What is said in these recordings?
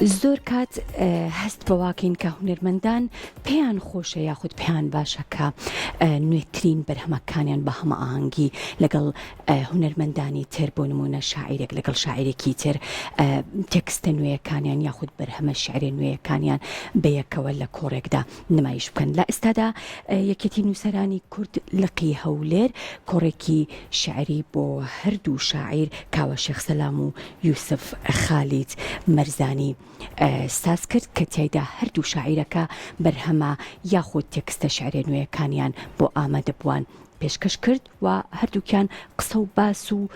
زۆر کات هەست بەواکەین کە هونەرمەندان پێیان خۆشە یاخود پێیان باشە کە نوێترین بەرهەمەکانیان بە هەمەئاهەنگی لەگەڵ هونەرمەندانی تر بۆ نمونە شاعیرێک لەگەڵ شاعیرێکی تر تێکستە نوێیەکانیان یاخود بەرهەمە شعرێ نوێیەکانیان بەیەکەوە لە کۆڕێکدا نمایش بکەن. لە ئێستادا یەکێتی نووسەرانی کورد لقی هەولێر کۆڕێکی شیعری بۆ هەردوو شاعیر کاوە شێخ سەلام و یوسف خالید مەرزانی ساز کرد کە تیایدا هەردوو شاعیرەکە بەرهەمە یاخود تێکستە شیعرە نوێیەکانیان بۆ ئامادەبووان پێشکەش کرد و هەردووکیان قسە و باس و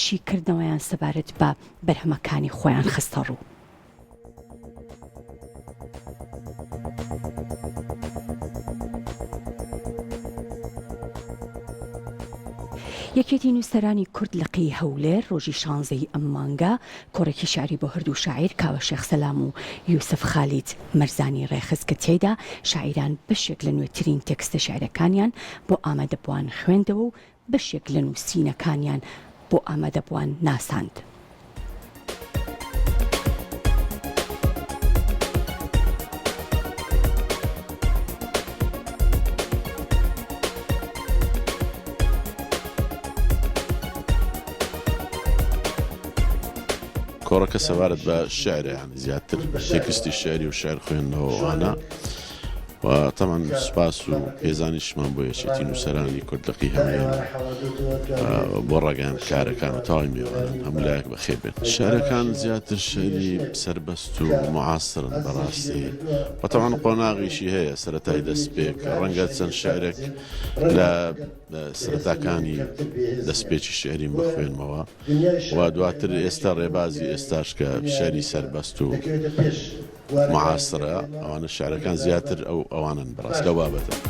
شیکردنەوەیان سەبارەت بە بەرهەمەکانی خۆیان خستەڕوو. یەکێتی نووسەرانی کورد لقی هەولێر ڕۆژی شانزەی ئەم مانگە کۆڕێکی شیعری بۆ هەردوو شاعیر کاوە شێخ سەلام و یوسف خالید مەرزانی ڕێکخست کە تیایدا شاعیران بەشێک لە نوێترین تێکستە شیعرەکانیان بۆ ئامادەبووان خوێندەوە و بەشێک لە نووسینەکانیان بۆ ئامادەبووان ناساند. کۆڕەکە سەبارەت بە شعرە یانی زیاتر تێکستی شعری و شعر خوێندنەوە ئەوانە و تەمان سوپاس و پێزانیشمان بۆ یەکێتی نووسەرانی کورد لقی هەولێر و بۆ ڕاگەیاندکارەکان و تەواوی میوانان هەموو لایەک بەخێر بێن. شعرەکان زیاتر شعری سەربەست و معاصرن بەڕاستی و تەمان قۆناغیشی هەیە سەرەتای دەستپێک ڕەنگە چەند شعرێک لە سەرەتاکانی دەستپێکی شعریم بخوێنمەوە و دواتر ئێستا ڕێبازی ئێستاش کە شعری سەربەست و معاصرە ئەوانە شعرەکان زیاتر ئەو ئەوانن بەڕاست لەو بابەتە.